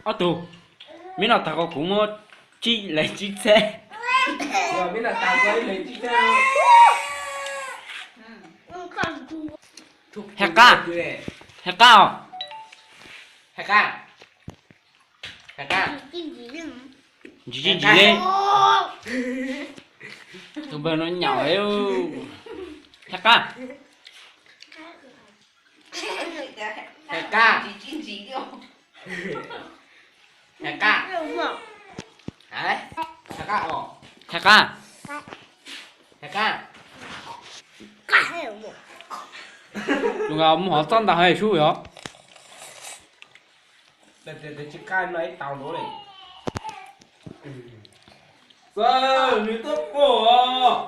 Ob tug, me no tag ko kuv muab tsib leeg tsib txheb. Hais qab, hais qab os. Hais qab, hais qab. Ntsis ntsis ntsis li. Tus npawg no nyaum. Hais qab. Hais qab. Hais qab. Hais qab. Hais qab. Tus nqa mus hov txoj ntag sub yog. Tsis qab no ib tau nuav li. Nws twb quaj os.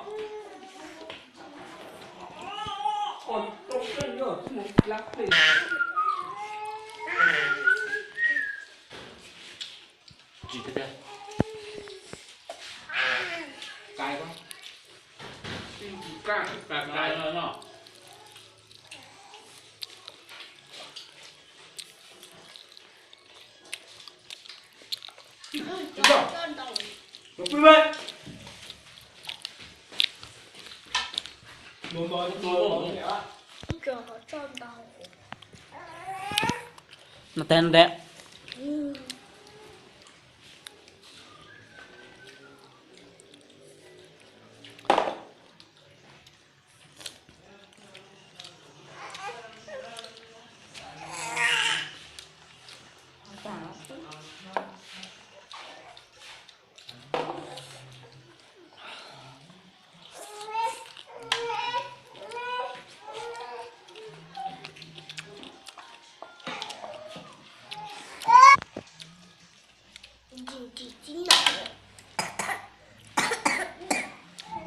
No teb no teb.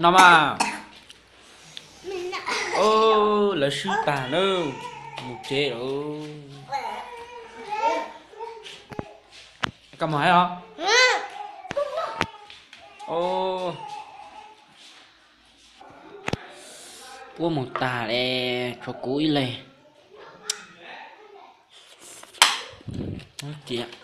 No mas, lawv swb tag na, mus tsev lawm. Koj mus hais os. Puab mus tag le, tshuav kuv ib leeg. Tias